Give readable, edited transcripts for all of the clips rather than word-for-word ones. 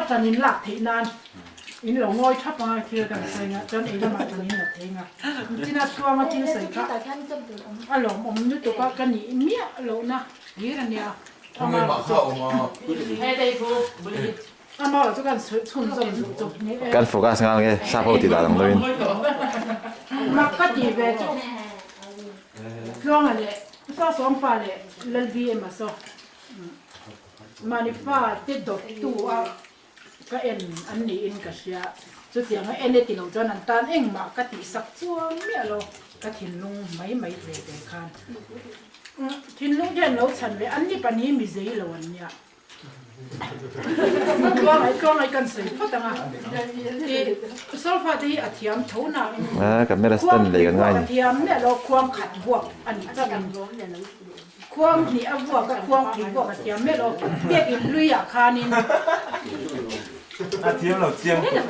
Ṭan in lak theih nan in lo ngawi ṭhap anga thil kan sawi nga chuan ei lamah ṭan in la thei nga. China chhuanga thil sawi kha a lawmawm lutuk a ka nih miah lohna hlir a nia. Amah erawh chu kan chhunzawm duh chu ni e. Kan focus ngal nge sap ho tih dan ang loin. Mak ka tih ve chu Tluanga leh Sasawmpa leh Lalbima saw. Mahni fa te dawttu a ka en an niin ka hria. Chutianga en e ti lo chuan an tan engmah ka tihsak chuang miah lo, ka thinlung mai mai ve ve khan. Thinlung te an lo chhan ve, an ni pahnih mi zei lo an nia. Tluangai tluangai kan sawi phawt ang a. I solfa te hi a thiam tho nain khuang pui vuak a thiam miah lo, khuang khat vuak a nih chauhin. Khuang hnih a vuak a, khuang pui vuak a thiam mel aw. Biakinn hlui ah khanin. A thiam lo chiang tuk.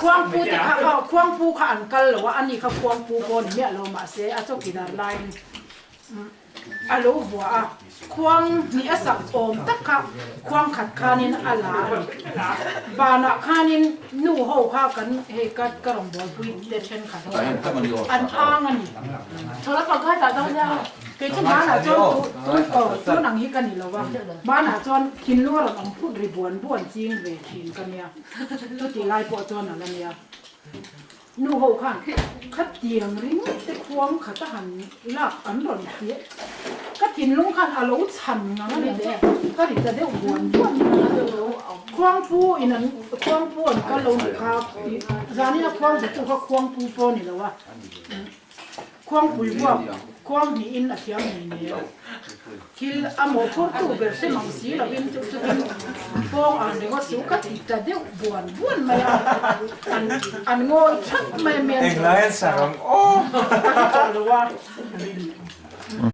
Khuang pu te kha aw, khuang pu kha an kal lo a, ani kha khuang pu pawh ni miah lo mahse a chawkidar laiin a lo vuah a. Khuang hnih a sak awm tak kha khuang khat khanin a la a ni. Vanah khanin nu ho kha kan hei ka ka rawngbawlpui te thenkhat ho an ang a ni. Kei chu hmanah chuan tu tun aw tun ang hi ka ni lo va, hmanah chuan thinlung a rawn awm phut ri buan buan ching ve thin ka nia, chutih lai pawh chuan a la nia. Nu ho khan khatiang ringawt te khuang khat a han lak an rawn ti a, ka thinlung khan a lo chhan ngang a ni le, ka ri ta deuh buan buan mai a, khuangpu in an khuangpu an kal lo nih kha zanin a khuang zatu kha khuangpu pawh a ni lo a. Khuangpui vuak khuang hnihin a thiam ngei ngei a, thil a mawhphurtu ber hre mang si lovin chu chutin pawng an ringawt chu ka ti ta deuh buan buan mai a, an an ngawi thap mai a men Englai an sak ang aw! Ka hre tawh lo a.